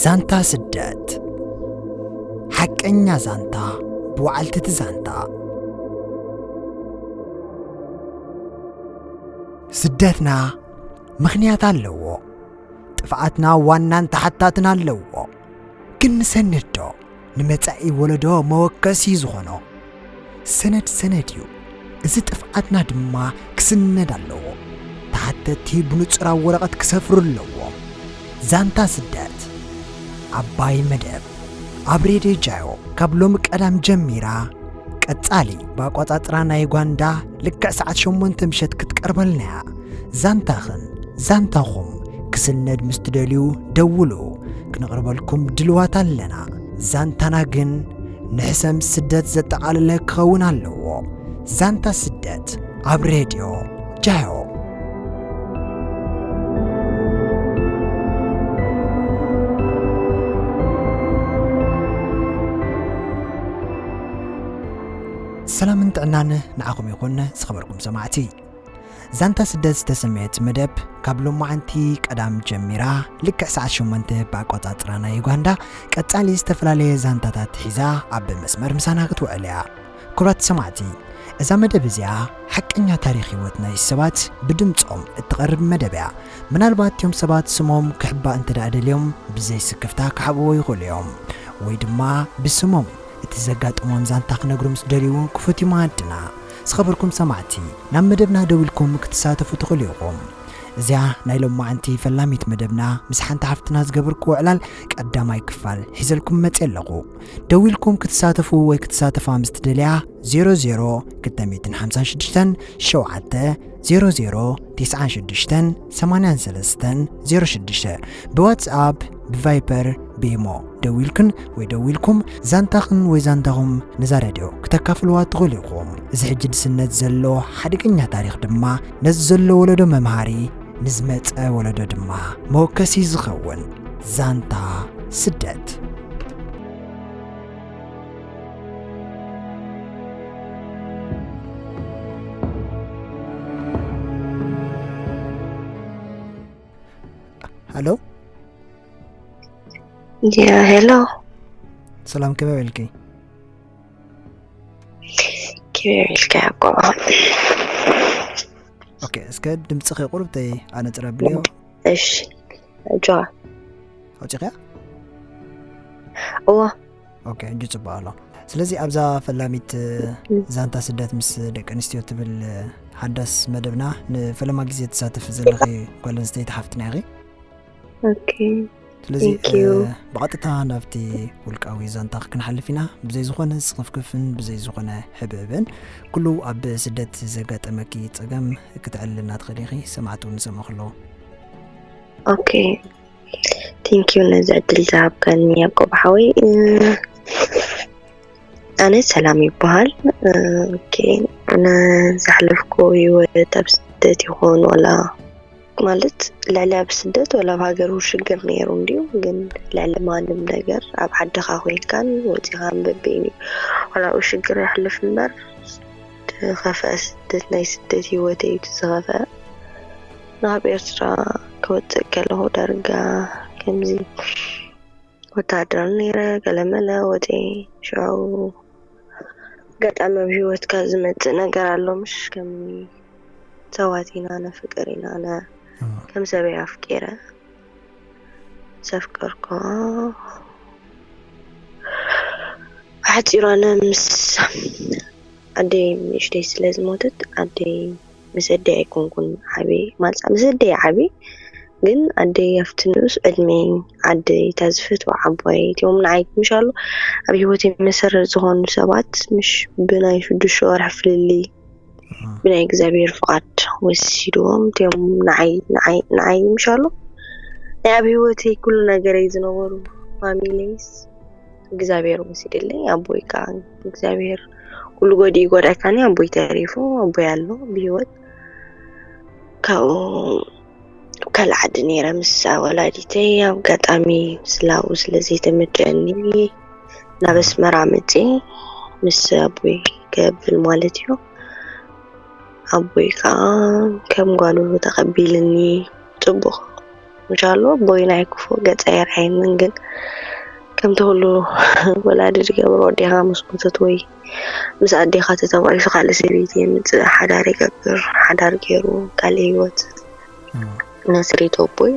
ዛንታ ስደት፣ ሓቀኛ ዛንታ ብወዓልቲ እቲ ዛንታ። ስደትና ምኽንያት ኣለዎ። ጥፍኣትና ዋናን ተሓታትን ኣለዎ። ግን ንሰነድ ዶ ንመጻኢ ወለዶ መወከሲ ዝኾኖ? ሰነድ ሰነድ እዩ። እዚ ጥፍኣትና ድማ ክስነድ ኣለዎ። ተሓተቲ ብንጹር ኣብ ወረቐት ክሰፍሩ ኣለዎም። ዛንታ ስደት ዓባይ መደብ ኣብ ሬድዮ ጃዮ ካብ ሎሚ ቀዳም ጀሚራ ቀጻሊ ብኣቋጻጽራ ናይ ዩጋንዳ ልክዕ ሰዓት ሸሞንተ ምሸት ክትቀርበልና እያ። ዛንታኽን ዛንታኹም ክስነድ ምስ ትደልዩ ደውሉ፣ ክነቕርበልኩም ድልዋት ኣለና። ዛንታና ግን ንሕሰም ስደት ዘጠቓለለ ክኸውን ኣለዎ። ዛንታ ስደት ኣብ ሬድዮ ጃዮ። ሰላምን ጥዕናን ንዓኹም ይኹን ዝኸበርኩም ሰማዕቲ። ዛንታ ስደት ዝተሰመየት መደብ ካብ ሎማዓንቲ ቀዳም ጀሚራ ልክዕ ሰዓት ሸሞንተ ብኣቆጻጽራ ናይ ዩጋንዳ ቀጻሊ ዝተፈላለየ ዛንታታት ሒዛ ኣብ መስመር ምሳና ክትውዕል እያ። ክቡራት ሰማዕቲ፣ እዛ መደብ እዚኣ ሓቀኛ ታሪኽ ህይወት ናይ ሰባት ብድምጾም እትቐርብ መደብ እያ። ምናልባት እትዮም ሰባት ስሞም ክሕባእ እንተ ደኣ ደልዮም ብዘይ ስክፍታ ክሓብዎ ይኽእሉ እዮም። ወይ ድማ ብስሞም እቲ ዘጋጠሞም ዛንታ ክነግሩ ምስ ደልዩ ክፉት እዩ መኣድና። ዝኸበርኩም ሰማዕቲ፣ ናብ መደብና ደዊልኩም ክትሳተፉ ትኽእሉ ኢኹም። እዚኣ ናይ ሎማዓንቲ ፈላሚት መደብና ምስ ሓንቲ ሓፍትና ዝገበርክዎ ዕላል ቀዳማይ ክፋል ሒዘልኩም መጽየ ኣለኹ። ደዊልኩም ክትሳተፉ ወይ ክትሳተፋ ምስ ትደልያ፣ ዜሮ ዜሮ ክልተ ሚእትን ሓምሳን ሽዱሽተን ሸውዓተ ዜሮ ዜሮ ቴስዓን ሽዱሽተን ሰማንያን ሰለስተን ዜሮ ሽዱሽተ፣ ብዋትስኣፕ፣ ብቫይፐር፣ ብኢሞ ደዊልክን ወይ ደዊልኩም ዛንታኽን ወይ ዛንታኹም ነዛ ሬድዮ ክተካፍልዋ ትኽእሉ ኢኹም። እዚ ሕጂ ድስነት ዘሎ ሓደገኛ ታሪኽ ድማ ነዚ ዘሎ ወለዶ መምሃሪ፣ ንዝመጸ ወለዶ ድማ መወከሲ ዝኸውን ዛንታ ስደት። ሃሎ። ያ፣ ሄሎ። ሰላም፣ ከመይ ውዒልኪ? ከመይ ውዒልካ ያዕቆብ? ኦኬ፣ እስከ ድምፅኺ ቁሩብተይ ኣነፅር ኣብልዮ። እሺ፣ ጆ። ኣውፂኽያ? እዎ። ኦኬ፣ ሕጂ ፅቡቅ ኣሎ። ስለዚ ኣብዛ ፈላሚት ዛንታ ስደት ምስ ደቂ ኣንስትዮ ትብል ሓዳስ መደብና ንፈለማ ግዜ ትሳተፊ ዘለኺ ጓል ኣንስተይቲ ሓፍትና ኢኺ። ኦኬ። ስለዚ Thank you። ብቐጥታ ናብቲ ውልቃዊ ዛንታ ክንሓልፍ ኢና። ብዘይ ዝኾነ ስኽፍክፍን ብዘይ ዝኾነ ሕብእብን ኩሉ ኣብ ስደት ዘጋጠመኪ ጸገም ክተዕልልና ትኽእሊ ኢኺ። ሰማዕቲ እውን ዝሰምዑ ከለዉ። ኦኬ፣ ቴንክ ዩ ነዚ ዕድል ዝሃብካኒ ያዕቆብ ሓወይ። ኣነ ሰላም ይበሃል። ኦኬ፣ ኣነ ዘሕለፍኩ ህይወት ኣብ ስደት ይኾን ዋላ ማለት ልዕሊ ኣብ ስደት ዋላ ኣብ ሃገር ሽግር ነይሩ እንድዩ፣ ግን ልዕሊ ማንም ነገር ኣብ ዓድኻ ኮይንካን ወፂኻን በበይኑ ዋላ ኣብኡ ሽግር የሕልፍ እምበር ዝኸፍአ ስደት ናይ ስደት ህይወተይ እዩ እቲ ዝኸፍአ። ናብ ኤርትራ ክወፅእ ከለኹ ዳርጋ ከምዚ ወታደር ነይረ ገለመለ ወፂ ሽዑ ኣጋጣሚ ኣብ ህይወትካ ዝመፅእ ነገር ኣሎ ምሽ ከም ሰባት ኢና ነ ፍቅር ኢና ነ ከም ሰበይ ኣፍቂረ ዘፍቀርኮ ኣሕፂሯነ ምስ ኣደይ ንእሽተይ ስለ ዝሞተት ኣደይ ምስ ኣደይ ኣይኮንኩን ዓብየ ማፃ ምስ ኣደይ ዓብየ ግን ኣደይ ኣብቲ ንኡስ ዕድመይ ዓደይ እታ ዝፈትዋ ዓባየይ እቲኦም ንዓይ ምሻሉ ኣብ ህይወተይ መሰረት ዝኾኑ ሰባት ምሽ ብናይ ሽዱሽተ ወርሒ ፍልልይ ብናይ እግዚኣብሔር ፍቓድ ወሲድዎም እቲኦም ንዓይ ንዓይ ንዓይ ምሻሉ ናይ ኣብ ህይወተይ ኩሉ ነገረይ ዝነበሩ ፋሚለይስ እግዚኣብሔር ወሲድለይ ኣቦይ ከዓ እግዚኣብሔር ኩሉ ጎዲኡ ይጎድኣካኒ ኣቦይ ተሪፉ ኣቦይ ኣሎ ብህይወት ካብኡ ካልእ ዓዲ ነይረ ምስ ወላዲተይ ኣጋጣሚ ስላቡ ስለ ዘይተመቸኒ ናብ ኣስመራ መፅእ ምስ ኣቦይ ከብል ማለት እዩ ኣቦይ ከዓ ከም ጓሉ ተቐቢልኒ ፅቡቕ ምሻሉ ኣቦይ ናይ ክፉእ ገጸ የርኣየንን፣ ግን ከምቲ ኩሉ ወላዲ ዝገብሮ፣ ኣዴኻ ምስ ሞተት ወይ ምስ ኣዴኻ ተተባኢሱ ካልእ ሰበይቲ የምጽእ፣ ሓዳር ይገብር፣ ሓዳር ገይሩ ካልእ ህይወት መስሪቱ ኣቦይ።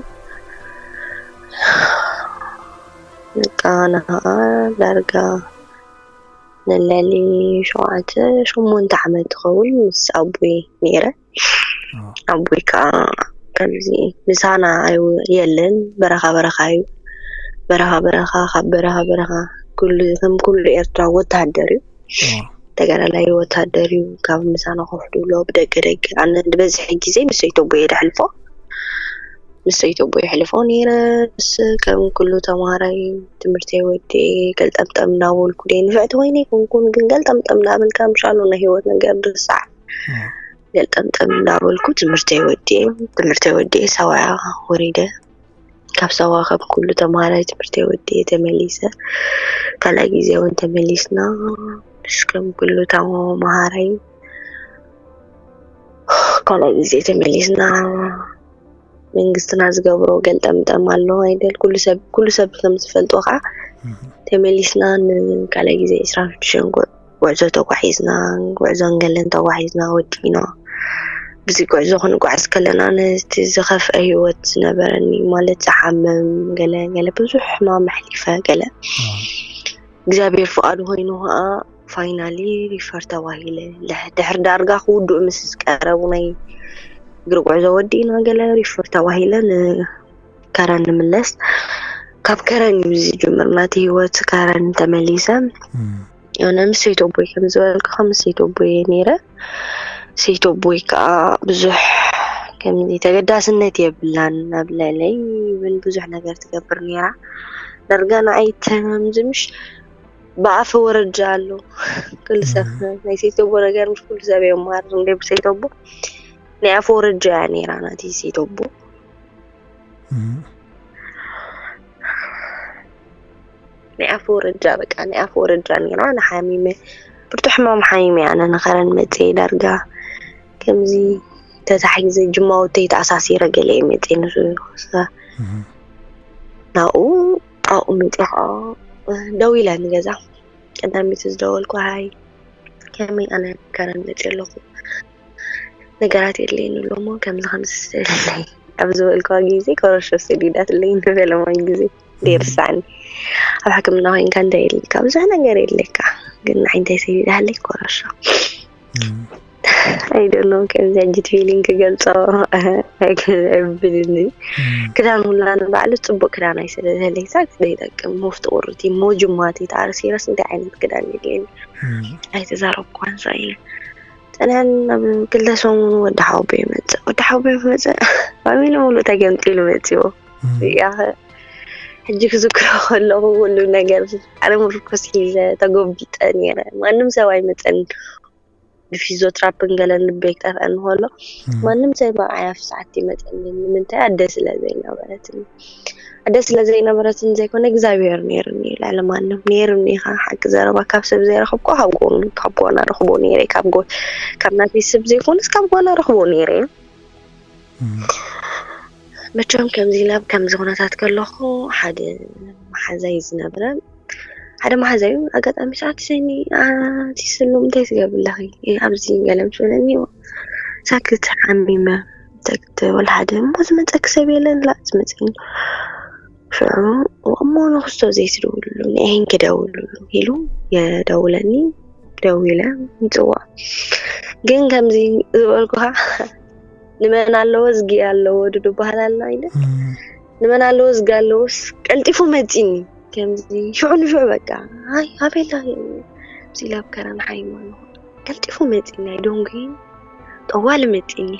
በቃ ንኸኣ ዳርጋ ንልዕሊ ሸውዓተ ሸሞንተ ዓመት ትኸውን ምስ ኣቦይ ነይረ። ኣቦይ ከዓ ከምዚ ምሳና ኣዩ የለን፣ በረኻ በረኻ እዩ። በረኻ በረኻ፣ ካብ በረኻ በረኻ፣ ኩሉ ከም ኩሉ ኤርትራ ወተሃደር እዩ። ተጋዳላይ ወተሃደር እዩ። ካብ ምሳና ኮፍ ድብሎ ብደገ ደገ። ኣነ ዝበዝሐ ግዜ ምስ ሰይተቦ እየ ደሕልፎ። ምስ ሰይተቦ የሕልፎ ነይረ። ምስ ከም ኩሉ ተምሃራይ ትምህርተይ ወዲኤ ገልጠምጠም እንዳበልኩ፣ ደይ ንፍዕቲ ኮይነ ኣይኮንኩን፣ ግን ገልጠምጠም እንዳበልካ ምሻሉ ናይ ህይወት ነገር ድርሳዕ። ገልጠምጠም እንዳበልኩ ትምህርተይ ወዲኤ፣ ትምህርተይ ወዲኤ ሰውያ ወሪደ። ካብ ሰውያ ከም ኩሉ ተምሃራይ ትምህርተይ ወዲኤ ተመሊሰ። ካልኣይ ግዜ እውን ተመሊስና። ምስ ከም ኩሉ ተምሃራይ ካልኣይ ግዜ ተመሊስና። መንግስትና ዝገብሮ ገልጠምጠም ኣሎ ኣይደል? ኩሉ ሰብ፣ ኩሉ ሰብ ከም ዝፈልጦ ከዓ ተመሊስና ንካልኣይ ግዜ ዕስራን ሽዱሽተን ጉ-፣ ጉዕዞ ተጓዒዝና፣ ጉዕዞ ንገለን ተጓዒዝና ወዲእና። ብዚ ጉዕዞ ክንጓዓዝ ከለና ነቲ ዝኸፍአ ህይወት ዝነበረኒ፣ ማለት ዝሓምም ገለ ገለ ብዙሕ ሕማም ኣሕሊፈ ገለ። እግዚኣብሔር ፍቓዱ ኮይኑ ከዓ ፋይናሊ ሪፈር ተባሂለ። ድሕ-፣ ድሕሪ ዳርጋ ክውድኡ ምስ ዝቀረቡ ናይ እግሪ ጉዕዞ ወዲእና ገለ ሪፈር ተባሂለ ንከረን ንምለስ። ካብ ከረን እዩ ዝጅምር ናቲ ህይወት። ከረን ተመሊሰ። እም። የሆነ ምስ ሰይተቦይ ከም ዝበልኩኻ ምስ ሰይተቦይ እየ ነይረ። ሰይተቦይ ከዓ ብዙሕ ከምዚ ተገዳስነት የብላን ኣብ ልዕለይ፣ እውን ብዙሕ ነገር ትገብር ነይራ። ዳርጋ ንዓይ ተምዝምሽ ብኣፈ ወረጃ ኣሎ። ኩሉ ሰብ እም። ናይ ሰይተቦ ነገር ምስ ኩሉ ሰብ የማርር እንደ ብሰይተቦ ናይ ኣፈ ወረጃ እያ ነይራ ናቲ ሰይተቦ። እም። ናይ ኣፈ ወረጃ፣ በቃ ናይ ኣፈ ወረጃ ነይራ። ንሓሚመ ብርቱ ሕማም ሓሚመ ኣነ ንኸረን መፅየ ዳርጋ ከምዚ ተታሒዘ ጅማውተይ ተኣሳሲረ ገለ እየ መፅየ ንሱ እም። ናብኡ ኣብኡ መፅየ ከዓ ደው ኢለ ንገዛ። ቀዳሚት ዝደወልኩ፣ ሃይ ከመይ ኣነ ከረን መፅየ ኣለኹ፣ ነገራት የድልየኒ ኣሎ እሞ ከምዚ ከምዚ ስደድለይ ኣብ ዝበልኩዋ ግዜ ኮረሾ ሰዲዳትለይ ንፈለማይ ግዜ ዘይርስዓኒ። ኣብ ሕክምና ኮይንካ እንታይ የድልየካ? ብዙሕ ነገር የድልየካ፣ ግን ንዓይ እንታይ ሰዲዳለይ? ኮረሾ። እም። I don't know፣ ከምዚ ሕጂ እቲ ፊሊንግ ክገልጾ ኣይብልን። እም። ክዳን ሁላ ንባዕሉ ጽቡቅ ክዳን ኣይሰደደለይ፣ ሳክስ ዘይጠቅም፣ ሞፍቲ ቁርቲ፣ ሞጅማቲ፣ ታርሲረስ እንታይ ዓይነት ክዳን የድልየኒ? እም። ኣይተዛረብኳን ሳይነ። ጸንሐን ኣብ ክልተ ሰሙን ወዲ ሓወቦይ መጸ። ወዲ ሓወቦይ መጸ፣ ፋሚሊ ሙሉእ ተገምጢሉ መጺዎ። እም። ያኸ ሕጂ ክዝክሮ ከለኹ ኩሉ ነገር ኣነ ምርኩስ ሒዘ ተጎቢጠ ነይረ። ማንም ሰብ ኣይመጸን። ብፊዚዮትራፕን ገለን ልበይ ክጠፍአኒ ከሎ እም። ማንም ሰብ መርዓይ ኣብ ሰዓት ይመጸኒ። ንምንታይ? ኣደ ስለ ዘይነበረትኒ። ኣደ ስለ ዘይነበረትኒ ዘይኮነ እግዚኣብሔር ነይሩኒ፣ ልዕሊ ማንም ነይሩኒ። ኢኻ ሓቂ ዘረባ ካብ ሰብ ዘይረኸብኩ ካብ ጎኑ፣ ካብ ጓና ረኽቦ ነይረ። ካብ ጎ-፣ ካብ ናተይ ሰብ ዘይኮነስ ካብ ጓና ረኽቦ ነይረ። እም። መቸም ከምዚ ኢለ ኣብ ከምዚ ኩነታት ከለኹ ሓደ መሓዛይ ዝነብረ፣ ሓደ መሓዛይ ኣጋጣሚ ሰዓት ሰኒ፣ ኣቲ ስሉ እንታይ ትገብሪ ኣለኺ ኣብዚ ገለ ምስ በለኒ፣ ሳክት ሓሚመ፣ ሳክት ወላ ሓደ እሞ ዝመፀኪ ሰብ የለን፣ ላ ዝመፀኒ። ሽዑ እሞ ንክስቶ ዘይትደውልሉ፣ ንኤን ክደውልሉ ኢሉ የደውለኒ። ደዊለ ምፅዋዕ። ግን ከምዚ ዝበልኩኻ ንመን ኣለዎ ዝጊ ኣለዎ ዶ ዝበሃል ኣሎ ኣይደ? እም። ንመን ኣለዎ ዝጊ ኣለዎስ ቀልጢፉ መፂኒ። ከምዚ ሽዑ ንሽዑ በቃ፣ ኣይ፣ ኣበይ ኣለኺ? ከምዚ ኢለ ኣብ ከረን ሓይማ ኣለኹ። ቀልጢፉ መፂኒ፣ ኣይደንጉይን። ጠዋሊ መፂኒ።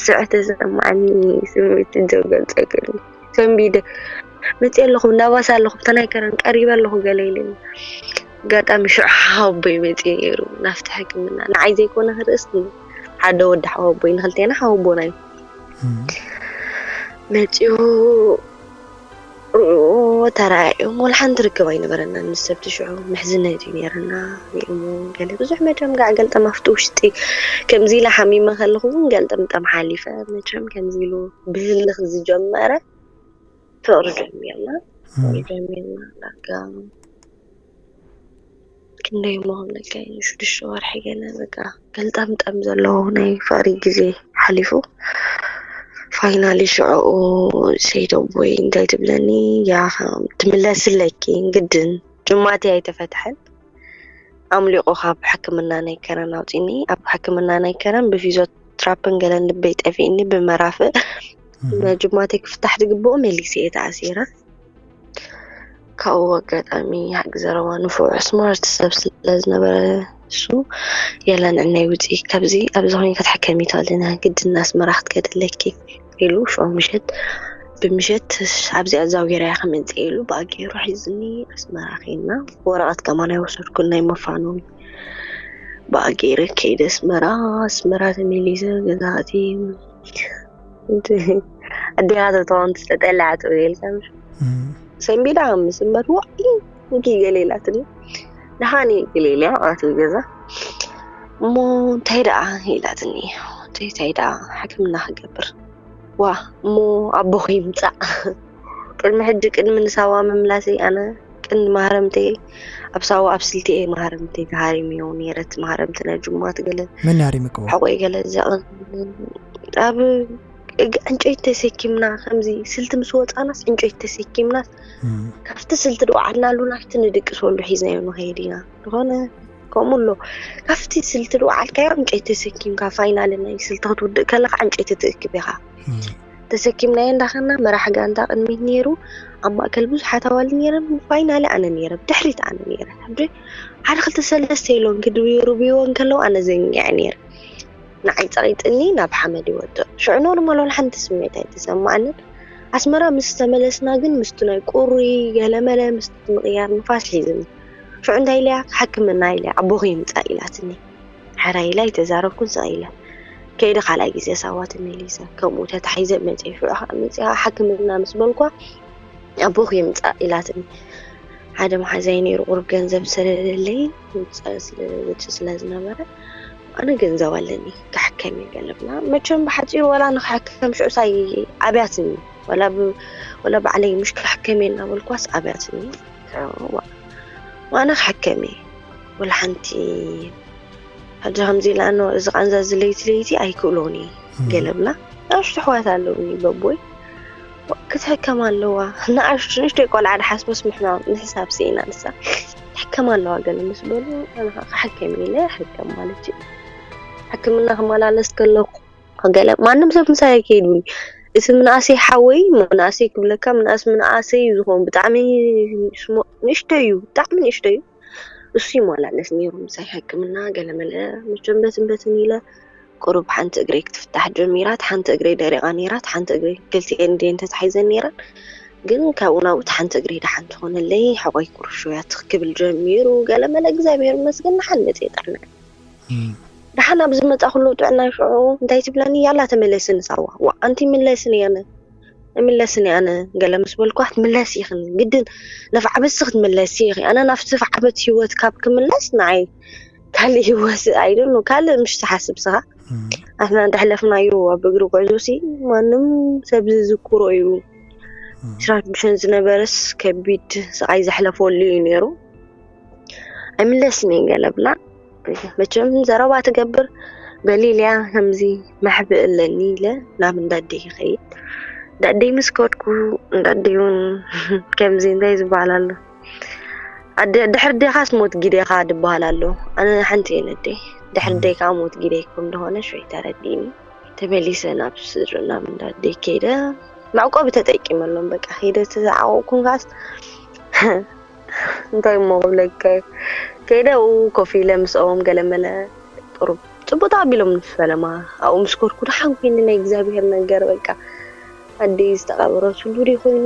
ስዑ ተሰማዓኒ ስምዒት ዘገልፀ ግን ሰንቢደ መፂአ ኣለኹ፣ እንዳባሳ ኣለኹ፣ ብታ ናይ ከረን ቀሪበ ኣለኹ ገለ ኢለኒ። ኣጋጣሚ ሽዑ ሓወቦይ መፂኡ ነይሩ ናብቲ ሕክምና። ንዓይ ዘይኮነ ክርእስ ሓደ ወዲ ሓወቦይ፣ ንክልቴና ሓወቦና እዩ። እም። መፂኡ ርኡ ተራእዮም፣ ወላ ሓንቲ ርክብ ኣይነበረናን ምስ ሰብቲ ሽዑ። ምሕዝነት እዩ ነይርና። ሪእሞ ገለ ብዙሕ መቸም ጋዕ ገልጠም ኣብቲ ውሽጢ ከምዚ ኢለ ሓሚመ ከለኹ እውን ገልጠምጠም ሓሊፈ። መቸም ከምዚ ኢሉ ብህልኽ ዝጀመረ ፍቕሪ ጀሚርና ፍቕሪ ጀሚርና ዳጋ ክንደይ እሞ ክብለካ እዩ፣ ሽዱሽተ ወርሒ ገለ በቃ ገልጠምጠም ዘለዎ ናይ ፍቕሪ ግዜ ሓሊፉ። ፋይናሊ ሽዕኡ ሰይደቦይ እንታይ ትብለኒ፣ ያ ትምለስለኪ ግድን ጅማተይ ኣይተፈትሐን። ኣምሊቑ ካብ ሕክምና ናይ ከረን ኣውፂኒ። ኣብ ሕክምና ናይ ከረን ብፊዞትራፕን ገለን ልበይ ጠፊእኒ ብመራፍእ መጅማተይ ክፍታሕ ዝግብኦ መሊሰ እየ ተኣሲረ። ካብኡ ኣጋጣሚ ሓቂ ዘረባ ንፉዕ ስማርት ሰብ ስለ ዝነበረ እሱ የለን ዕነይ ውፂ ካብዚ ኣብዚ ኮይን ክትሕከሚ ትኽእልና ግድን ኣስመራ ክትከደለኪ ኢሉ ሽዑ ምሸት ብምሸት ኣብዚኣ ዛዊራ እያ ክመፅእ ኢሉ ብኣገይሩ ሒዝኒ ኣስመራ ኸይድና። ወረቐት ከማን ኣይወሰድኩን ናይ መፋኖሚ ብኣገይረ ከይደ ኣስመራ ኣስመራ ተመሊሰ ገዛእቲ ኣዴና ተተውን ትስጠጠላ ትብል ኢልካ ሰንቢዳ ምስ እምበር ዋይ እንኪ ገለ ኢላትኒ ደሓኒ ገለ ኢልያ ኣትይ ገዛ እሞ እንታይ ደኣ ኢላትኒ እንታይ ደኣ ሕክምና ክገብር ዋ እሞ ኣቦኺ ይምፃእ ቅድሚ ሕጂ ቅድሚ ንሳዋ ምምላሰይ ኣነ ቅድሚ ማህረምተይ ኣብ ሳዋ ኣብ ስልቲ እየ ማህረምተይ ተሃሪምዮ ነይረት ማህረምቲ ናይ ጅማት ገለ መን ሃሪምክዎ ሓቆይ ገለ ዘቐ ኣብ ዕንጨይቲ ተሰኪምና ከምዚ ስልቲ ምስ ወፃናስ ዕንጨይቲ ተሰኪምናስ ካብቲ ስልቲ ድወዓልናሉ ናብቲ ንድቅሰሉ ሒዝናዮ ንኸይድ ኢና ዝኾነ ከምኡ ኣሎ ካብቲ ስልቲ ድወዓልካዮ ዕንጨይቲ ተሰኪምካ ፋይናል ናይ ስልቲ ክትውድእ ከለካ ዕንጨይቲ ትእክብ ኢኻ ተሰኪምናዮ እንዳኸና መራሕ ጋንታ ቅድሚት ነይሩ ኣብ ማእከል ብዙሓት ኣዋልድ ነይረን ፋይናሊ ኣነ ነይረ ብድሕሪት ኣነ ነይረ ሕጂ ሓደ ክልተ ሰለስተ ኢሎም ክድርብይወን ከለዉ ኣነ ዘንጊዐ ነይረ ንዓይ ጸቒጥኒ ናብ ሓመድ ይወድቕ። ሽዑ ኖርማል ዋላ ሓንቲ ስምዒት ኣይተሰምዓንን። ኣስመራ ምስ ተመለስና ግን ምስቲ ናይ ቁሪ ገለመለ ምስቲ ምቕያር ንፋስ ሒዝኒ። ሽዑ እንታይ ኢለያ ክሓክመና ኢለያ ኣቦኺ ይምጻእ ኢላትኒ። ሓራይ ኢለ ኣይተዛረብኩን ስቕ ኢለ። ከይደ ካልኣይ ግዜ ሳዋ ተመሊሰ። ከምኡ ተታሒዘ መጺአ። ሽዑ ከዓ መጺኣ ሓክምና ምስ በልኳ ኣቦኺ ይምጻእ ኢላትኒ። ሓደ መሓዛይ ነይሩ ቁሩብ ገንዘብ ዝሰደደለይ ውፅእ ስለ ዝነበረ ኣነ ገንዘብ ኣለኒ ክሕከም እየ ገለብና መቸም ብሓፂሩ ወላ ንክሕከም ሽዑ ሳይ ኣብያትኒ ወላ ባዕለይ ምሽ ክሕከም እየ እናበልኳስ ኣብያትኒ ኣነ ክሕከም እየ ወላ ሓንቲ ሕጂ ከምዚ ኢላ ኖ እዚ ቃንዛ እዚ ለይቲ ለይቲ ኣይክእሎን እዩ ገለ ብላ ንኣሽቱ ኣሕዋት ኣለውኒ በቦይ ክትሕከም ኣለዋ ንኣሽቱ ንእሽተይ ቆልዓ ድሓስበስ ምሕማም ንሕሳብ ስኢና ንሳ ትሕከም ኣለዋ ገለ ምስ በሉ ኣነ ከዓ ክሕከም ኢለ ሕከም ማለት እዩ ሕክምና ክመላለስ ከለኩ ገለ ማንም ሰብ ምሳይ ኣይከይዱን እቲ ምንኣሰይ ሓወይ ምንኣሰይ ክብለካ ምንኣስ ምንኣሰይ እዩ ዝኸውን ብጣዕሚ ንእሽተይ እዩ ብጣዕሚ ንእሽተይ እዩ እሱ ይመላለስ ነይሩ ምሳይ ሕክምና ገለመለ መቸም በትን በትን ኢለ ቁሩብ ሓንቲ እግረይ ክትፍታሕ ጀሚራ እታ ሓንቲ እግረይ ደሪቓ ነይራ እታ ሓንቲ እግረይ ክልቲኤን ድየን ተታሒዘን ነይረን ግን ካብኡ ናብኡ እታ ሓንቲ እግረይ ደሓን ትኾነለይ ሕቆይ ቁሩብ ሽውያ ትኽ ክብል ጀሚሩ ገለመለ እግዚኣብሔር ይመስገን ደሓን መፅየ ጥዕና ደሓን ኣብ ዝመፃ ኩሉ ጥዕና ሽዑ እንታይ ትብለኒ ያላ ተመለሲ ንሳዋ ዋ ኣንቲ ምለስኒ ኣነ እምለስኒ ኣነ ገለ ምስ በልኳ ክትምለስ ኢኽን ግድን ነፍዓበትሲ ክትምለሲ ኢኺ ኣነ ናብቲ ፍዓበት ህይወት ካብ ክምለስ ንዓይ ካልእ ህይወት ኣይደሉ ካልእ ምሽ ትሓስብ ስኻ ኣሕና እንዳሕለፍናዮ ኣብ እግሪ ጉዕዞ ሲ ማንም ሰብ ዝዝክሮ እዩ ስራሕ ብሸን ዝነበረስ ከቢድ ስቓይ ዘሕለፈሉ እዩ ነይሩ ኣይምለስን እየ ገለ ብላ መቸም ዘረባ ትገብር በሊልያ ከምዚ መሕብእ ኣለኒ ኢለ ናብ እንዳደይ ይኸይድ እንዳደይ ምስ ከድኩ እንዳደይ እውን ከምዚ እንታይ ዝበሃል ኣሎ ድሕር ዴኻስ ሞት ጊዴኻ ድበሃል ኣሎ ኣነ ሓንቲ እየ ነደይ ድሕር ዴካ ሞት ጊዴ ከም እንደሆነ ሽወይ ተረዲኒ ተመሊሰ ናብ ስድሪ ናብ እንዳደይ ከይደ መዕቆቢ ተጠቂመሎም በቃ ከይደ ተዘዓቆብኩም ከዓስ እንታይ እሞ ክብለካ ከይደ ኣብኡ ኮፍ ኢለ ምስኦም ገለመለ ቁሩብ ፅቡቅ ተቀቢሎም ንፈለማ ኣብኡ ምስ ኮርኩ ደሓን ኮይኑ ናይ እግዚኣብሄር ነገር በቃ ኣደይ ዝተቀበረትሉ ዶ ኮይኑ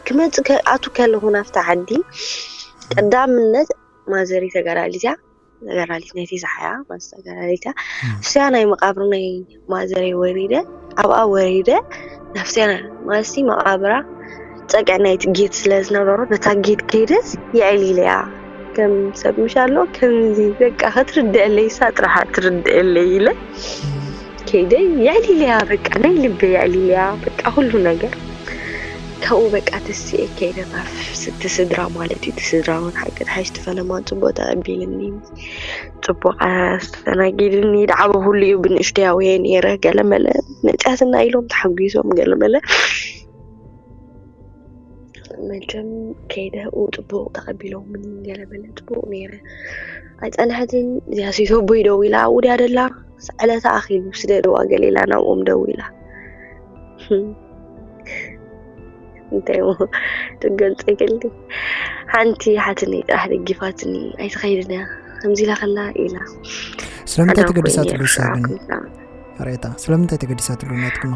ክመፅእ ኣቱ ከለኹ ናብቲ ዓዲ ቀዳምነት ማዘሪ ተጋዳሊት እያ ተጋዳሊት ናይ ቴስዓ እያ ማለት ተጋዳሊት እያ እሱያ ናይ መቃብር ናይ ማዘረይ ወሪደ ኣብኣ ወሪደ ናብስያ ማለት መቃብራ ፀቅዕ ናይ ጌት ስለ ዝነበሮ በታ ጌት ከይደስ የዕሊለያ ከም ሰብ ምሽ ኣሎ ከምዚ በቃ ክትርድአለይ እሳ ጥራሓ ትርድአለይ ኢለ ከይደ የዕሊለያ በቃ ናይ ልበ የዕሊለያ በቃ ኩሉ ነገር ካብኡ በቃ ተሲኤ ከይደ ናብ እቲ ስድራ ማለት እዩ። እቲ ስድራ እውን ሓቂ ተሓሽ ተፈለማ ጽቡቕ ተቐቢልኒ፣ ጽቡቕ ኣስተናጊድኒ። ደዓበ ኩሉ እዩ ብንእሽተይ ኣውየ ነይረ። ገለመለ መጽያትና ኢሎም ተሓጒሶም ገለመለ መቸም ከይደ ኡ ጽቡቕ ተቐቢሎምኒ። ገለመለ ጽቡቕ ነይረ። ኣይጸንሐትን። እዚኣ ሴቶ ኣቦይ ደዊላ ኣብኡ ድያ ደላ? ዕለታ ኣኺሉ ስደድዋ ገለ ኢላ ናብኦም ደዊላ። እንታይ እሞ ትገልጸ ይክእል። ሓንቲ ሓትነይ ጥራሕ ደጊፋትኒ ኣይትኸይድን እያ ከምዚ ኢላ ከላ ኢላ ስለምንታይ ተገዲሳትሉ እሳ ግን ሬታ ስለምንታይ ተገዲሳትሉ ናትኩም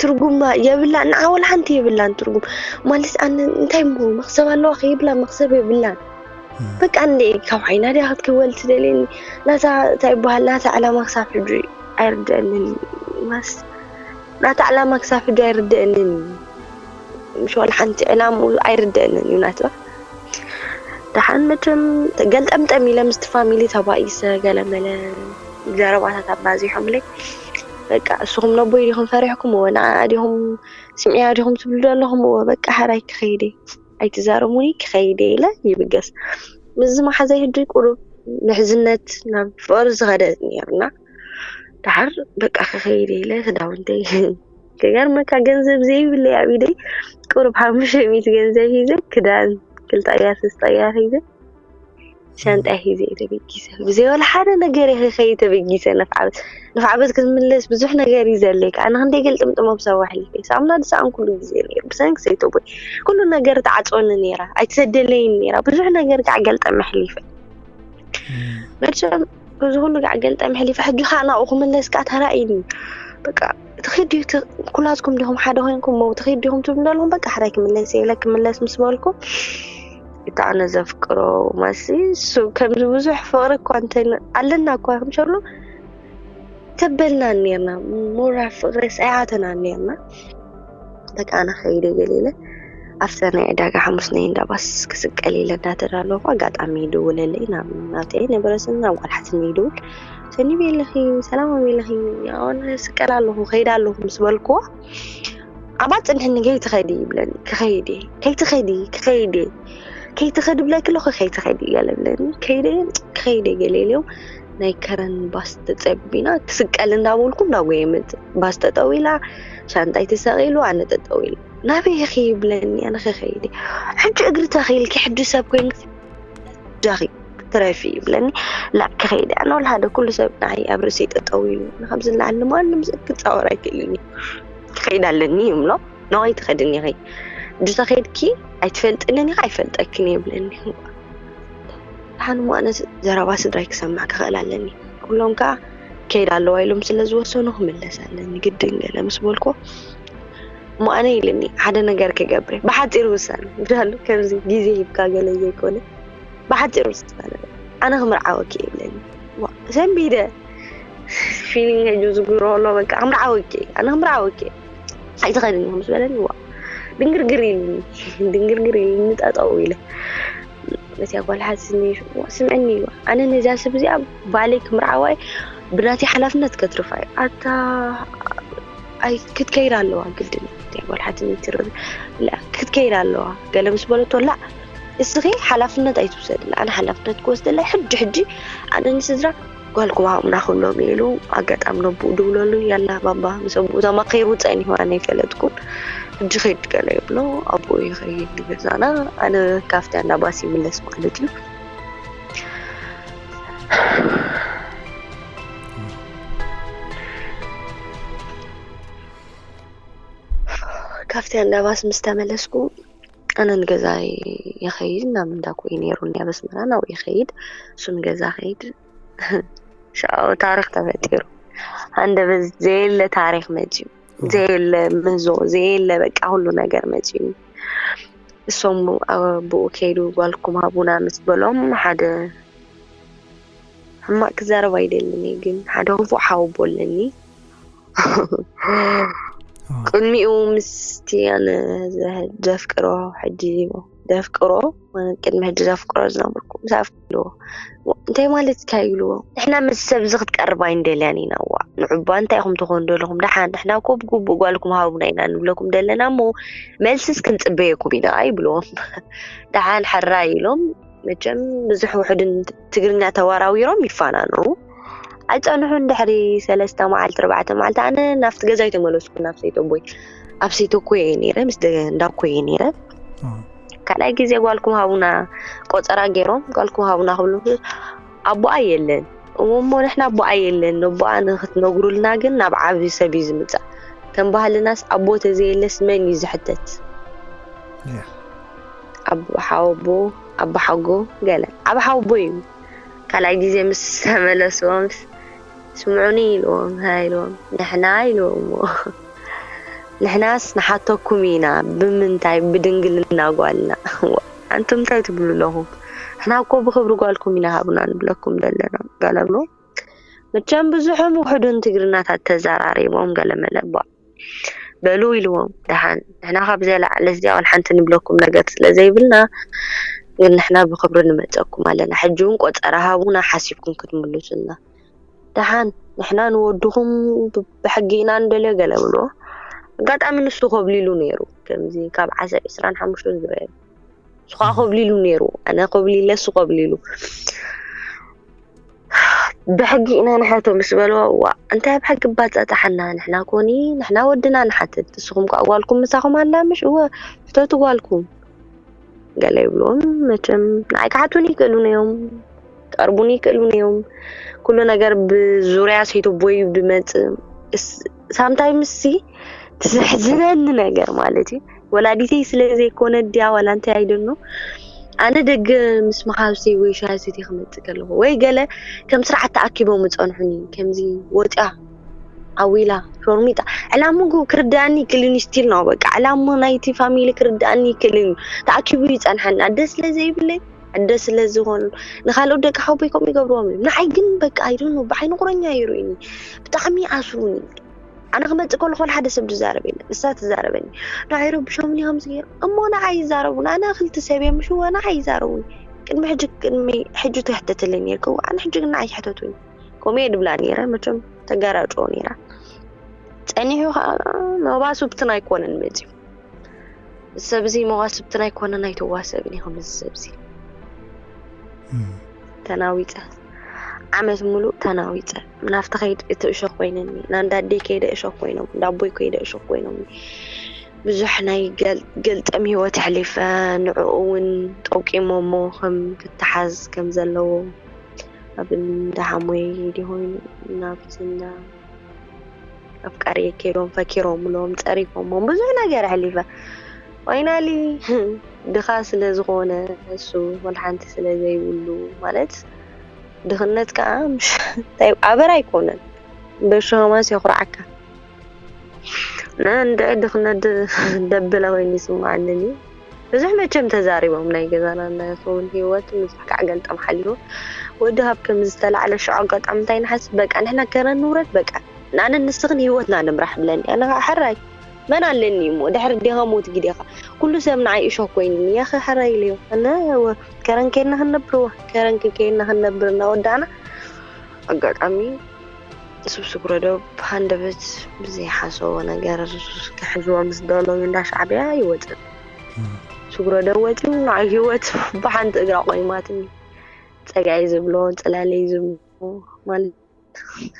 ትርጉማ የብላ ንዓወል ሓንቲ የብላን ትርጉም ማለት ኣነ እንታይ ሞ መክሰብ ኣለዋ ከይብላ መክሰብ የብላን በቃ እንደ ካብ ዓይና ድያ ክትክወል ትደልየኒ ናታ እንታይ ይበሃል ናታ ዕላማ ክሳብ ሕጂ ኣይርድአንን ማስ ናታ ዕላማ ክሳብ ሕጂ ኣይርድአንን እዩ ምሽ ዋላ ሓንቲ ዕላምኡ ኣይርድአንን እዩ ናትባ ደሓን መቸም ገልጠምጠም ኢለ ምስቲ ፋሚሊ ተባኢሰ ገለመለ ዘረባታት ኣባዚሖምለይ በቃ እስኹም ነቦይ ዲኹም ፈሪሕኩም እወ ንዓ ዲኹም ስምዕያ ዲኹም ትብሉ ዘለኹም እወ በቃ ሕራይ ክኸይደ ኣይትዛረሙኒ ክኸይደ ኢለ ይብገስ ምስዚ መሓዛይ ሕጂ ቁሩብ ምሕዝነት ናብ ፍቕሪ ዝኸደ ነርና ደሓር በቃ ክኸይደ ኢለ ክዳውንተይ ክገርመካ ገንዘብ ዘይብለይ ኣብ ኢደይ ቁሩብ ሓሙሽተ ሚእቲ ገንዘብ ሒዘ ክዳን ክልተ ቅያር ሰለስተ ቅያር ሒዘ ሻንጣ ሒዘ እየ ተበጊሰ ብዘይ ዋላ ሓደ ነገር እየ ክኸይድ ተበጊሰ ነፍዓበት ነፍዓበት ክትምለስ ብዙሕ ነገር እዩ ዘለይ ከዓ ንክንደይ ገልጥምጥም ኣብ ሰዋ ኣሕሊፈ ሳሙና ድሰኣን ኩሉ ግዜ ነይሩ ብሰንኪ ሰይተቦይ ኩሉ ነገር ተዓፅወኒ ነይራ ኣይትሰደለይን ነይራ ብዙሕ ነገር ከዓ ገልጠም ኣሕሊፈ መቸም እዚ ኩሉ ጋዕ ገልጠም ኣሕሊፈ ሕጂ ከዓ ናብኡ ክምለስ ከዓ ተራእይኒ በቃ ትኸዲ ኩላትኩም ዲኹም ሓደ ኮይንኩም ሞ ትኸዲ ዲኹም ትብሉ ዘለኹም በቃ ሕራይ ክምለስ ኢለ ክምለስ ምስ በልኩ እቲ ኣነ ዘፍቅሮ ማሲ እሱ ከምዚ ብዙሕ ፍቅሪ እኳ እንተ ኣለና እኳ ከምሸሎ ተበልና ነርና ሞራ ፍቅሪ ሰያተና ነርና በቃ ኣነ ከይደ ገለ ኢለ ኣብቲ ናይ ዕዳጋ ሓሙስ ናይ እንዳ ባስ ክስቀል ኢለ እንዳተዳለኹ ኣጋጣሚ ይድውለለይ ናብ ናብቲ ኣይነበረስን ናብ ጓል ሓትኒ ይድውል ሰኒ ቤለኺ ሰላም ቤለኺ ኣነ ስቀል ኣለኹ ከይደ ኣለኹ ምስ በልክዎ ኣባ ፅንሕኒ ከይትኸዲ ይብለኒ ክኸይድ ከይትኸዲ ክኸይድ ከይትኸዲ ብለኪ ኣለኹ ከይትኸዲ ገለ ብለኒ ከይደ ክኸይደ ገለ ኢልዮም ናይ ከረን ባስ ተፀቢና ክስቀል እንዳበልኩ እንዳጎየ መፅእ ባስ ጠጠው ኢላ ሻንጣይ ተሰቂሉ ኣነ ጠጠው ኢለ ናበይ ኢኺ ይብለኒ ኣነ ከኸይደ ሕጂ እግሪ ተኺልኪ ሕጂ ሰብ ኮይንኪ ዳኺ ትረፊ ይብለኒ ላ ክኸይደ ኣነ ወላ ሓደ ኩሉ ሰብ ንዓይ ኣብ ርእሰይ ጠጠው ኢሉ ንከምዚ ንላዓሊ ማንም ሰብ ክፃወር ኣይክእልን እዩ ክኸይድ ኣለኒ ይብሎ ንኸይ ትኸድኒ ኢኺ ድተ ከድኪ ኣይትፈልጥንን ኢኻ ኣይፈልጠክን ይብለኒ ሓን ሞ ኣነ ዘረባ ስድራይ ክሰምዕ ክኽእል ኣለኒ ኩሎም ከዓ ከይድ ኣለዋ ኢሎም ስለ ዝወሰኑ ክምለስ ኣለኒ ግድን ገለ ምስ በልኮ እሞ ኣነ ኢልኒ ሓደ ነገር ክገብር ብሓፂር ውሳነ ብዳሉ ከምዚ ግዜ ሂብካ ገለ ዘይኮነ ብሓፂር ውሳነ ኣነ ክምርዓወኪ ይብለኒ ሰንቢደ ፊሊንግ ሕጂ ዝጉሮ ኣሎ በቃ ክምርዓወኪ ኣነ ክምርዓወኪ ኣይትኸድኒ ምስ በለኒ ዋ ድንግርግር ኢሉኒ ድንግርግር ኢሉኒ ጠጠው ኢለ ነዚኣ ጓል ሓትኒ ስምዕኒ ኢልዋ ኣነ ነዚኣ ሰብ እዚኣ ባለይ ክምርዓዋ ብናተይ ሓላፍነት ከትርፋ እዩ ኣታ ኣይ ክትከይድ ኣለዋ ግድን እዚኣ ጓል ሓትኒ ትርር ክትከይድ ኣለዋ ገለ ምስ በለቶ ላ እስኺ ሓላፍነት ኣይትውሰድላ ኣነ ሓላፍነት ክወስደላ ሕጂ ሕጂ ኣነ ንስድራ ጓልኩም ሃብና ክብሎም ኢሉ ኣጋጣሚ ነብኡ ድውለሉ ያላ ባባ ምስ ኣቦኡ ተማኺሩ ጸኒሑ ኣነ ኣይፈለጥኩን ሕጂ ኸይድ ገለ ይብሎ ኣቦኡ ይኸይድ ንገዛና ኣነ ካብቲ ኣናባስ ይምለስ ማለት እዩ ካብቲ ኣናባስ ምስ ተመለስኩ ኣነ ንገዛ ይኸይድ ናብ እንዳ ኮይ ነይሩ እንዳ በስመራ ናብኡ ይኸይድ እሱ ንገዛ ኸይድ ሻው ታሪክ ተፈጢሩ ሃንደበት ዘየለ ታሪክ መፅዩ ዘየለ ምህዞ ዘየለ በቃ ኩሉ ነገር መፅዩ እሶም ብኡ ከይዱ ጓልኩም ሃቡና ምስ በሎም ሓደ ሕማቅ ክዛረብ ኣይደልን ግን ሓደ ክፉእ ሓወቦ ኣለኒ ቅድሚኡ ምስቲ ኣነ ዘፍቅሮ ሕጂ ዘፍቅሮ ቅድሚ ሕጂ ዘፍቅሮ ዝነበርኩ ምስ ኣፍቅርዎ እንታይ ማለት ኢካ ይብልዎ። ንሕና ምስ ሰብ እዚ ክትቀርብ ኣይንደልያን ኢና። ዋ ንዑባ እንታይ ኢኹም ትኾኑ ዘለኹም? ደሓን ንሕና እኮ ብግቡእ ጓልኩም ሃቡና ኢና ንብለኩም ዘለና እሞ መልስስ ክንጽበየኩም ኢና ይብልዎም። ደሓን ሕራይ ኢሎም መቸም ብዙሕ ውሕድን ትግርኛ ተወራዊሮም ይፋናንዑ። ኣይጸንሑን ድሕሪ ሰለስተ መዓልቲ ኣርባዕተ መዓልቲ ኣነ ናብቲ ገዛ ኣይተመለስኩ ናብ ሰይተቦይ ኣብ ሰይተኮ እየ ነይረ ምስ እንዳኮ እየ ነይረ። ካልኣይ ግዜ ጓልኩም ሃቡና ቆጸራ ገይሮም ጓልኩም ሃቡና ክብሉ ኣቦኣ የለን። እሞ ንሕና ኣቦኣ የለን ነቦኣ ንክትነግሩልና ግን ናብ ዓብዪ ሰብ እዩ ዝምጻእ። ከም ባህልናስ ኣቦ ተዘየለስ መን እዩ ዝሕተት? ኣቦ ሓወቦ ኣቦ ሓጎ ገለ ኣቦ ሓወቦ እዩ። ካልኣይ ግዜ ምስ ተመለስዎም ስምዑኒ ኢልዎም ሃ ኢልዎም ንሕና ኢልዎም ንሕናስ ንሓተኩም ኢና ብምንታይ ብድንግልና ጓልና። ኣንቱም እንታይ ትብሉ ኣለኹም? ንሕና እኮ ብክብሪ ጓልኩም ኢና ሃቡና ንብለኩም ዘለና ገለ ብሎ። መቸም ብዙሕም ውሕዱን ትግርናታት ተዘራሪቦም ገለ መለ ቧ በሉ ኢልዎም። ደሓን ንሕና ካብ ዘላዕለ እዚኣ ዋላ ሓንቲ ንብለኩም ነገር ስለ ዘይብልና ግን ንሕና ብክብሪ ንመፀኩም ኣለና። ሕጂ እውን ቆፀራ ሃቡና ሓሲብኩም ክትምልሱልና። ደሓን ንሕና ንወድኹም ብሕጊ ኢና ንደልዮ ገለ ብልዎ። ኣጋጣሚ ንሱ ኮብሊሉ ነይሩ። ከምዚ ካብ ዓሰብ ዕስራን ሓሙሽተን ዙርያ እዩ። ንሱ ከዓ ኮብሊሉ ነይሩ። ኣነ ኮብሊለ እሱ ኮብሊሉ። ብሕጊ ኢና ንሓቶ ምስ በልዎ እዋ እንታይ ብሕጊ ባፃፃሓና ንሕና ኮኒ ንሕና ወድና ንሓትት ንስኹም ከዓ ጓልኩም ምሳኹም ኣላ ምሽ እወ ፍተቱ ጓልኩም ገለ ይብልዎም። መቸም ንዓይ ክሓቱን ይክእሉን እዮም፣ ክቀርቡን ይክእሉን እዮም። ኩሉ ነገር ብዙርያ ሰይተቦይ ዝመፅእ ሳምታይምስ ሲ ትዘሕዝነኒ ነገር ማለት እዩ። ወላዲተይ ስለ ዘይኮነ ድያ ዋላ እንታይ ኣይደኖ ኣነ ደገ ምስ መሓብሰይ ወይ ሻሂ ሰትየ ክመፅእ ከለኹ ወይ ገለ ከም ስርዓት ተኣኪቦም ይፀንሑኒ ከምዚ ወፂኣ ዓዊላ ሾርሚጣ ዕላምኡ ክርዳኣኒ ይክልን እዩ still ነው በቃ ዕላምኡ ናይቲ ፋሚሊ ክርዳኣኒ ይክልን እዩ። ተኣኪቡ ይፀንሓኒ ኣደ ስለ ዘይብለይ ኣደ ስለ ዝኾኑ ንካልኦት ደቂ ሓወቦይ ከምኡ ይገብርዎም እዮም ንዓይ ግን በቃ I don't know ብዓይኒ ቁረኛ ይርእዩኒ ብጣዕሚ ኣስሩኒ። ኣነ ክመፅእ ከለኹ ወላ ሓደ ሰብ ዝዛረብ የለን ንሳ ትዛረበኒ። ንዓይ ረብሾምኒ ከምዚ ገይሩ እሞ ንዓይ ይዛረቡኒ ኣነ ክልተ ሰብ እየ ምሽ እወ ንዓይ ይዛረቡኒ። ቅድሚ ሕጂ ቅድሚ ሕጂ ትሕተትለይ ነርኪ እወ ኣነ ሕጂ ግን ንዓይ ይሕተቱኒ። ከምኡ እየ ድብላ ነይረ መቸም ተጋራጭዎ ነይራ። ፀኒሑ ከዓ መባስብትን ኣይኮነን መፅዩ። ሰብዚ መዋስብትን ኣይኮነን ኣይተዋሰብን ኢኹም እዚ ሰብዚ ተናዊፀ ዓመት ሙሉእ ተናዊፀ ናብቲ ከይድ እቲ እሾክ ኮይነኒ ናንዳ ኣደይ ከይደ እሾክ ኮይኖም እንዳ ኣቦይ ከይደ እሾክ ኮይኖም ብዙሕ ናይ ገልጠም ሂወት ኣሕሊፈ ንዕኡ እውን ጠቂሞሞ ከም ክተሓዝ ከም ዘለዎ ኣብ እንዳ ሓሞይ ዲሆይኑ ናብቲ እንዳ ኣፍቃሪ ከይዶም ፈኪሮምሎም ፀሪፎሞም ብዙሕ ነገር ኣሕሊፈ finally ድኻ ስለ ዝኾነ እሱ ወላ ሓንቲ ስለ ዘይብሉ ማለት ድኽነት ከዓ ምሽ እንታይ ኣበር ኣይኮነን በሽሆማስ የኹርዓካ ንእንድዒ ድኽነት ደብለ ኮይኑ ይስምዓንን እዩ ብዙሕ መቸም ተዛሪቦም ናይ ገዛና እናኸውን ህይወት ብዙሕ ከዓ ገልጠም ሓሊፉ ወዲ ሃብ ከም ዝተላዕለ ሽዑ ኣጋጣሚ እንታይ ንሓስብ በቃ ንሕና ከረን ንውረድ በቃ ንኣነ ንስኽን ህይወትና ንምራሕ ብለኒ ኣነ ከዓ ሕራይ መን ኣለኒ እሞ ድሕሪ ዴኻ ሞት ግዴኻ ኩሉ ሰብ ንዓይ እሾክ ኮይኑኒ ያኸ ሕራይ ኢለዮ ኣነ ከረን ከይድና ክንነብርዎ ከረን ከይድና ክንነብር እናወዳእና ኣጋጣሚ ስብስብ ረዶ ብሃንደበት ብዘይሓሰቦ ነገር ክሕዝዎ ምስ ደለዩ እንዳ ሻዕብያ ይወፅእ። ስጉረዶ ወፂኡ ንዓይ ህይወት ብሓንቲ እግራ ቆይማትኒ ፀጋይ ዝብሎ ፅላለይ ዝብሎ ማለት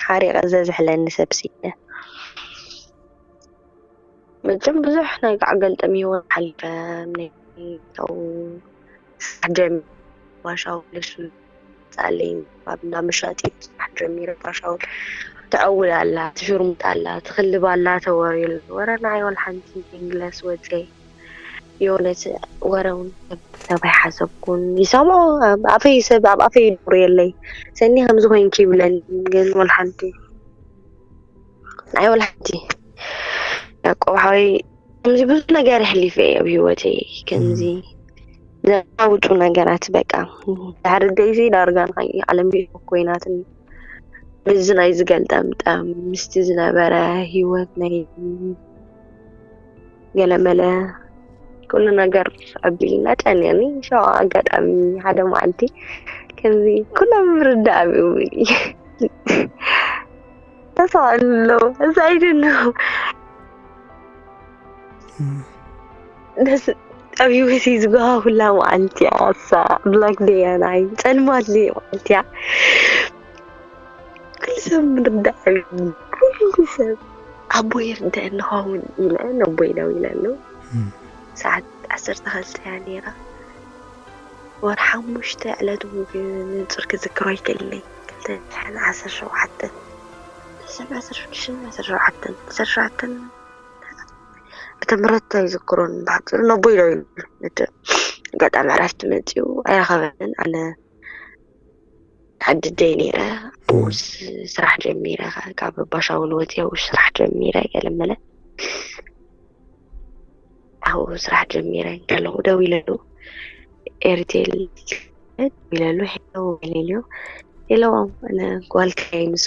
ሓሪቐ ዘዝሕለኒ ሰብ ስኢነ። መቸም ብዙሕ ናይ ጋዕ ገልጠም ህይወት ሓሊፈ ናይ ስራሕ ጀሚረ ባሻው ልሱ ፃለይ ኣብ እንዳ መሻጢ ስራሕ ጀሚረ ባሻው ትዐውል ኣላ ትሽርሙጥ ኣላ ትኽልብ ኣላ ተወርዩ ኣሎ ወረ ንዓይ ወላ ሓንቲ እንግለስ ወፀይ የውለት ወረ እውን ሰብ ኣይሓሰብኩን ይሰምዖ ኣብ ኣፈይ ሰብ ኣብ ኣፈይ ይድሩ የለይ ሰኒ ከምዚ ኮይንኪ ይብለኒ ግን ወላ ሓንቲ ንዓይ ወላ ሓንቲ ያቆብ ሓወይ ከምዚ ብዙ ነገር ኣሕሊፈ እየ ኣብ ህይወተይ ከምዚ ዘናውጡ ነገራት በቃ ዳሕሪ ደይሲ ዳርጋ ንዓይ ዓለም ኮይናትኒ ምስዚ ናይ ዝገልጠምጠም ምስቲ ዝነበረ ህይወት ናይ ገለመለ ኩሉ ነገር ኣቢልና ጨንየኒ። ሸዋ ኣጋጣሚ ሓደ መዓልቲ ከምዚ ኩሎም ምርዳእ ኣብኡ ተሳእሉ ኣለዉ። I don't know። ደስ ኣብ ህይወተይ ዝጓሃ ኩላ መዓልቲ እያ እሳ። ብላክ ደይ እያ ንዓይ። ጸልማት ለይ መዓልቲ እያ። ኩሉ ሰብ ምርዳእ ኩሉ ሰብ ኣቦይ ይርዳእ እንኸውን ኢለ ነቦይ ደው ኢለ ኣለዉ። ሰዓት ዓሰርተ ክልተ እያ ነይራ። ወር ሓሙሽተ ዕለት እውን ብንጹር ክዝክሮ ይክእልለይ። ክልተ ሽሕን ዓሰርተ ሸውዓተን። ዓሰርተ ሸውዓተን። ዓሰርተ ሸውዓተን። ዓሰርተ ሸውዓተን ዓመተ ምህረት ኣይዝክሮን ብሓፂሩ ነቦይ ደው ኢሉ። እቲ ኣጋጣሚ ዕረፍቲ መፂኡ ኣይረኸበንን። ኣነ ዓዲ ደይ ነይረ። ኣብኡ ስ-፣ ስራሕ ጀሚረ። ካብ ባሻውል ወፂአ ኣብኡ ስራሕ ጀሚረ። ገለመለ ኣብኡ ስራሕ ጀሚረ እንከለኹ ደው ኢለሉ። ኤርቴል ደው ኢለሉ። ሄሎ ኢለልዮ። ሄሎ፣ ኣነ ጓልካ ምስ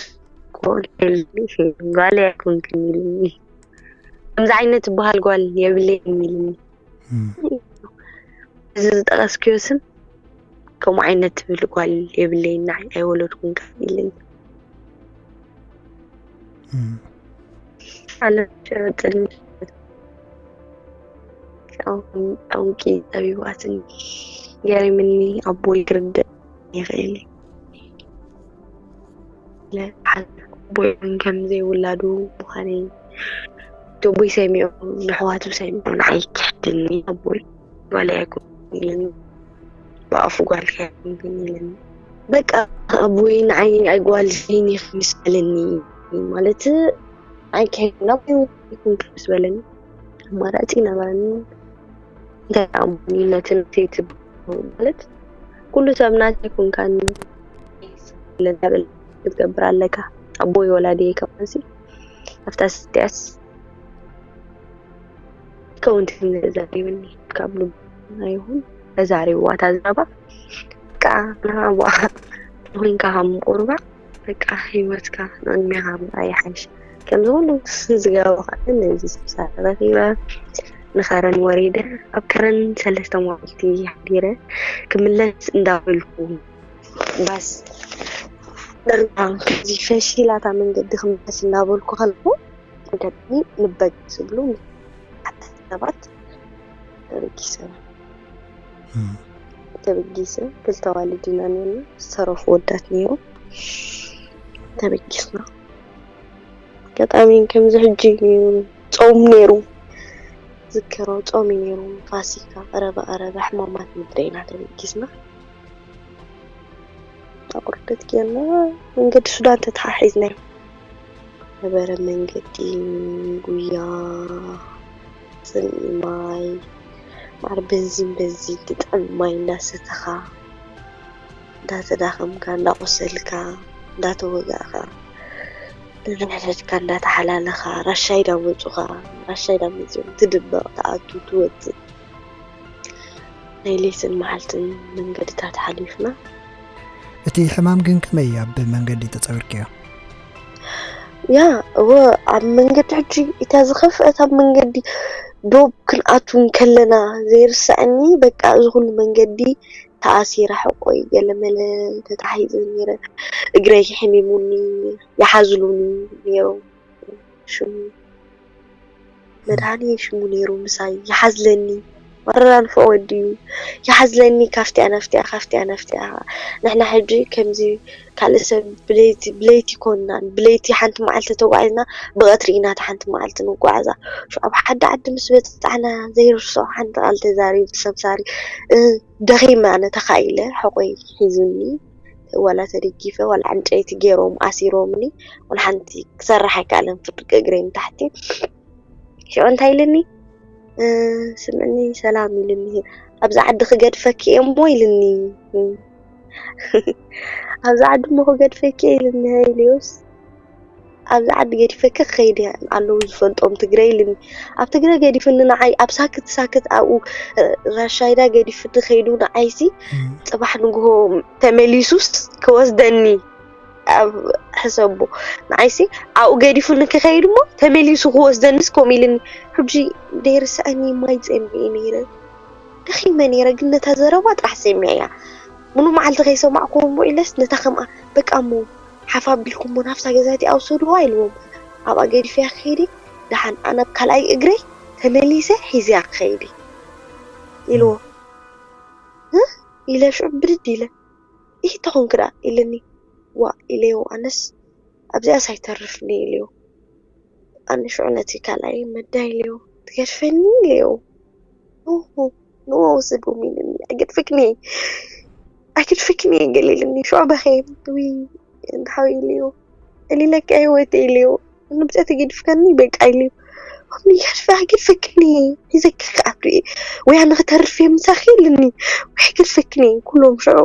ጓል ኣይኮንክን ኢሉኒ። ከምዚ ዓይነት ዝበሃል ጓል የብለይን ኢሉኒ። እዚ ዝጠቐስክዮ ስም ከምኡ ዓይነት ትብል ጓል የብለይን፣ ንዓይ ኣይወለድኩን ኢሉኒ። ኣነ ሸበጥን ጠንቂ ጠቢባትን ገሪምኒ። ኣቦይ ክርድእ ይኽእል እዩ። ኣቦይ እውን ከም ዘይውላዱ ምዃነይ፣ ኣቦይ ሰሚዑ፣ ንኣሕዋቱ ሰሚዑ ንዓይ ክሕድኒ። ኣቦይ ጓል ኣይኮንክን ኢሉኒ። ብኣፉ ጓልካ ኣይኮንክን ኢሉኒ። በቃ ኣቦይ ንዓይ ኣይጓል ዘይኒ ምስ በለኒ፣ ማለት ኣይከይድና ይኹን ምስ በለኒ፣ ኣማራፂ ነበረኒ። እንታይ ኣሞኒ ነቲ ናተይ ትብሎ ማለት ኩሉ ሰብ ናተይ ኮንካን ክትገብር ኣለካ። ኣቦይ ወላዲየይ ከማንሲ ኣብታ ስትያስ ከውንቲ ተዛሪብኒ ካብ ልቡና ይኹን ተዛሪብዋ እታ ዘረባ። በቃ ንሃብዋ ኮይንካ ካብ ምቁርባ በቃ ህይወትካ ንቅድሚኻ ምርኣይ ይሓይሽ። ከምዚ ኩሉ ዝገበርኩ ከዓ ነዚ ስብሳብ ረኺበ ንኸረን ወሪደ ኣብ ከረን ሰለስተ መዓልቲ ሓዲረ ክምለስ እንዳበልኩ ባስ ደርባ እዚ ፈሺላታ መንገዲ ክምለስ እንዳበልኩ ከለኹ ኣጋጣሚ ንበግ ዝብሉ ሰባት ተበጊሰ። ተበጊሰ ክልተ ኣዋልድ ኢና ነርና ዝተረፉ ወዳት ነይሩ። ተበጊስና ኣጋጣሚ ከምዚ ሕጂ ጾም ነይሩ ዝከሮ ጾም እዩ ነይሩ። ፋሲካ ቀረበ ቀረበ ሕማማት ምድረ ኢና ተበጊስና። ኣቑርደት ጌርና መንገዲ ሱዳን ተተሓሒዝና እዩ ነበረ። መንገዲ ጉያ፣ ጽምኢ ማይ፣ ማዕር በንዚን በንዚን ትጥዕም ማይ እንዳሰተኻ፣ እንዳተዳኸምካ፣ እንዳቆሰልካ፣ እንዳተወጋእካ፣ ነንሕድሕድካ እንዳተሓላለኻ፣ ራሻይ ዳመጹኻ፣ ራሻይ ዳመጹ ትድበቕ፣ ትኣቱ፣ ትወጽእ። ናይ ለይትን መዓልትን መንገድታት ሓሊፍና። እቲ ሕማም ግን ከመይ ኣብ መንገዲ ተጸዊርክዮ? ያ፣ እወ፣ ኣብ መንገዲ ሕጂ እታ ዝኸፍአት ኣብ መንገዲ ዶብ ክንኣቱ እንከለና ዘይርሰዐኒ፣ በቃ፣ እዚ ኩሉ መንገዲ ተኣሲረ፣ ሕቆይ ገለመለ ተታሒዘ ነይረ። እግረይ ሕሚሙኒ፣ ይሓዝሉኒ ነይሮም። ሽሙ መድሃኒ ሽሙ ነይሩ ምሳይ ይሓዝለኒ። መረራ ንፉዕ ወዲ እዩ። ይሓዝለኒ ካብቲኣ ናፍቲኣ፣ ካብቲኣ ናፍቲኣ። ንሕና ሕጂ ከምዚ ካልእ ሰብ ብለይቲ፣ ብለይቲ ኮንናን፣ ብለይቲ ሓንቲ መዓልቲ ተጓዒዝና፣ ብቐትሪ ኢና እታ ሓንቲ መዓልቲ ንጓዓዛ። ሽዑ ኣብ ሓደ ዓዲ ምስ በጻሕና ዘይርስዖ ሓንቲ ቃል ተዛሪቡ ተሰምሳሪ፣ እ፣ ደኺመ ኣነ ተኻኢለ፣ ሕቖይ ሒዙኒ፣ ዋላ ተደጊፈ፣ ዋላ ዕንጨይቲ ገይሮም ኣሲሮምኒ፣ ዋላ ሓንቲ ክሰርሕ ኣይከኣለን፣ ፍርቂ እግረይ ንታሕቲ። ሽዑ እንታይ ኢልኒ? እ፣ ስምዕኒ ሰላም ኢልኒ። "ኣብዚ ዓዲ ክገድፈኪ እየ እሞ" ኢልኒ። "ኣብዚ ዓዲ እሞ ክገድፈኪ እየ" ኢልኒ ሃይልዮስ። "ኣብዚ ዓዲ ገዲፈኪ ክኸይድ እየ፣ ኣለዉ ዝፈልጦም ትግረ" ኢልኒ። ኣብ ትግረ ገዲፍኒ ንዓይ፣ ኣብ ሳክት ሳክት ኣብኡ፣ እ፣ ራሻይዳ ገዲፍኒ ከይዱ ንዓይሲ፣ እም። ጽባሕ ንግሆ ተመሊሱስ ክወስደኒ። ኣብ ሕሰቦ። ንዓይሲ ኣብኡ ገዲፉኒ ክኸይድ እሞ ተመሊሱ ክወስደንስ ከምኡ ኢልኒ። ሕጂ ደይርሳእኒ ማይ ጸሚኤ ነይረ። ደኺመ ነይረ፣ ግን ነታ ዘረባ ጥራሕ ሰሚዐያ። ምሉ መዓልቲ ከይሰማዕኩዎ እሞ ኢለስ ነታ ከምኣ፣ በቃ እሞ ሓፍ ኣቢልኩሞ ናብታ ገዛቲ ኣውሰድዋ ኢልዎም። ኣብኣ ገዲፈያ ክኸይድ እየ። ደሓን ኣነ ኣብ ካልኣይ እግረይ ተመሊሰ ሒዘያ ክኸይድ እየ ኢልዎ። እ? ኢለ ሽዑ ብድድ ኢለ። "ኢሂ ተኾንክ ደኣ?" ኢለኒ። "ዋእ" ኢለዮ፣ "ኣነስ ኣብዚኣስ ኣይተርፍን እየ" ኢለዮ። ኣነ ሽዑ ነቲ ካልኣይ መዳ ኢለዮ፣ "ትገድፈኒ?" ኢለዮ። "ኖ፣ ኖ፣ ስድቡ ሚንኒ፣ ኣይገድፈክን እየ፣ ኣይገድፈክን እየ" ገለ ኢልኒ። ሽዑ በኸየ፣ "ውይ፣ እንድሓው" ኢለዮ፣ "እሊለካ ህይወተይ" ኢለዮ። "ንብዚኣ ተገዲፍካኒ በቃ" ኢለዮ። "ንገድፈ-፣ ኣይገድፈክን እየ፣ ሒዘኪ ክኣቱ እየ፣ ወይ ኣነ ክተርፍ እየ ምሳኺ" ኢልኒ። "ወይ ኣይገድፈክን እየ" ኩሎም ሽዑ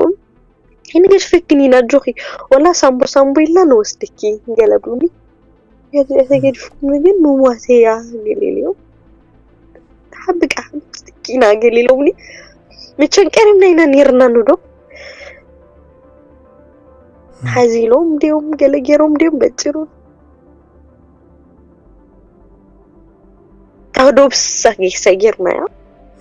"ኣይንገድፈክን ኢና ኣጆኺ፣ ወላ ሳምቦ ሳምቦ ኢልና ንወስደኪ" ገለ ብሉኒ። ገለ ተገዲፍኩኒ ግን ምሟተያ ገለ ኢለዮም። ሓብቃ ምስኪና ገለ ኢሎምኒ። መቸም ቀሪብና ኢና ነይርና ንዶ። ሓዚሎም ድዮም ገለ ገይሮም ድዮም በፂሩ። ካብ ዶብ ሰጊ-፣ ሰጊርናዮ።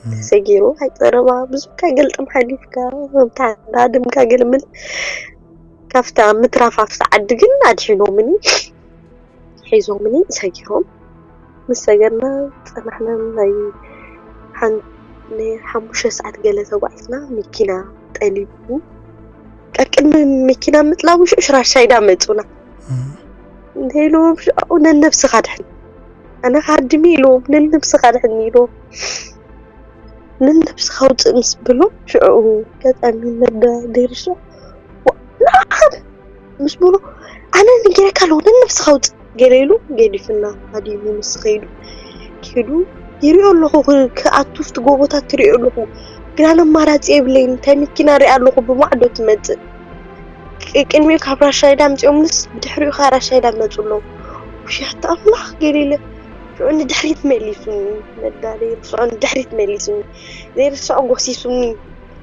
እም። ሰጊሩ ኣይፀረባ ብዙ ካብ ገልጥም ሓሊፍካ፣ ከምታ እንዳድምካ ገለምል ካብታ ምትራፍ ኣብቲ ዓዲ ግን ኣድሒኖምኒ፣ ሒዞምኒ ሰጊሮም። ምስ ሰገርና ፀናሕና ናይ ሓን-፣ ናይ ሓሙሽተ ሰዓት ገለ ተጓዒዝና፣ መኪና ጠሊቡ። ቀቅድሚ መኪና ምጥላቡ ሽዑ ሽራሻይዳ መፁና። እም። እንታይ ኢልዎም ሽዑ፣ "ነነብስኻ ድሕን፣ ኣነ ክሃድም እየ" ኢልዎም፣ "ነነብስኻ ድሕን" ኢልዎም። "ነነብስኻ ውፅእ" ምስ በሎ ሽዑ ገጣሚ መዳ ደርሶ፣ "ዋ-፣ ንዓኻ" ምስ በሎ፣ "ኣነ ነጊረካ ኣለኹ፣ ነነብስኻ ውፅእ" ገለ ኢሉ ገዲፍና ሃዲሙ ምስ ኸይዱ፣ ኪዱ ይሪኦ ኣለኹ፣ ክ-፣ ክኣቱ ኣብቲ ጎቦታት ትሪኦ ኣለኹ፣ ግን ኣነ ኣማራፂ የብለይን፣ እንታይ መኪና ሪኣ ኣለኹ ብማዕዶ ትመፅእ። ቅ-፣ ቅድሚኡ ካብ ራሻይዳ ኣምፂኦምንስ ብድሕሪኡ ከዓ ራሻይዳ መፁ ኣለዉ። ውሸት ኣምላኽ ገለ ኢለ። ሽዑ ንድሕሪት መሊሱኒ። ነዳ ዘይርስዖ ንድሕሪት መሊሱኒ። ዘይርስዖ ጎሲሱኒ።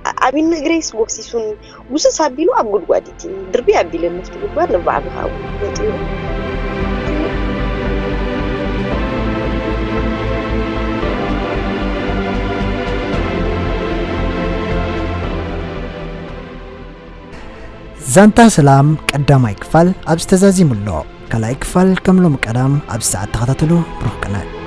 ኣ-፣ ኣብ እግረይስ ጎሲሱኒ። ጉስስ ኣቢሉ ኣብ ጉድጓድ እቲ ድርቢ ኣቢለ ምፍቲ ጉድጓድ ንባዕሉ ከዓ ወፂኡ። ዛንታ ሰላም ቀዳማይ ክፋል ኣብዚ ተዛዚሙ ኣሎ። ካልኣይ ክፋል ከም ሎሚ ቀዳም ኣብዚ ሰዓት ተኸታተሉ። ብሩኽ ቅነ።